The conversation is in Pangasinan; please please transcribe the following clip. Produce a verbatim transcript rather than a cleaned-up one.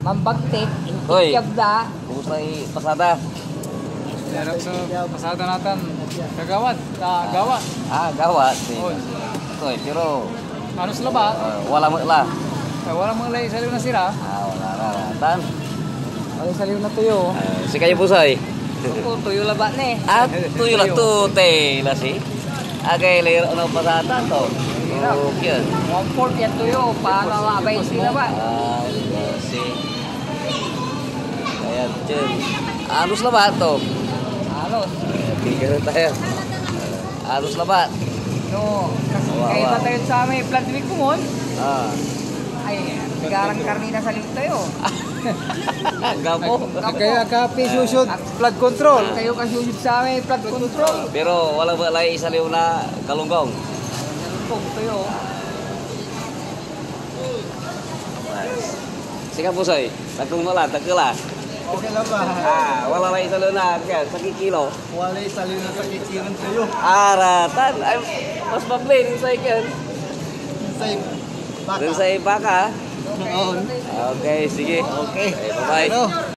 Ang bagtik, Hoy. Intikyab da. Kumusta i pasada? Meron sa pasada natan. Kagawad, ah, gawa. Ah, gawa. Sige. Oy. Oy, pero Anos labat? Ah, wala met la. Ay, wala met la isaliw na sira. Ah, wala la. Tan? Wala isaliw na tuyo. Ah, sikayo, Busay. Ako, tuyo labat ni. Ah, tuyo la Tuyo. to, te, la si. Agay, lay, ano, pasada to? Hirap. Okay. One fourth yan tuyo, paano nga abay sila ba? Ah, si. Ayan, Chen. Anos labat to? Anos. Bigyan na tayo. Anos labat. No, kasi Wow, kaiba wow. tayo sa may flood week ko mon. Ah. Ay, garang karni na sa loob tayo. Gapo. Gapo. Kaya ka, pi, susud. Flood control. Kayo kasi sa may flood control. Pero wala ba lay isaliw na galunggong? Galunggong, tuyo. Sika, Busay. Takong wala, takela. Okay lang ba? Ah, wala lay isaliw na, kaya, sakikilo. Wala isaliw na sakikilo tuyo. Aratan. Ay, mas mablin, say ken. Say baka. Dun say baka, ha? Oo. Okay, sige. Okay. Okay, bye-bye. Ano?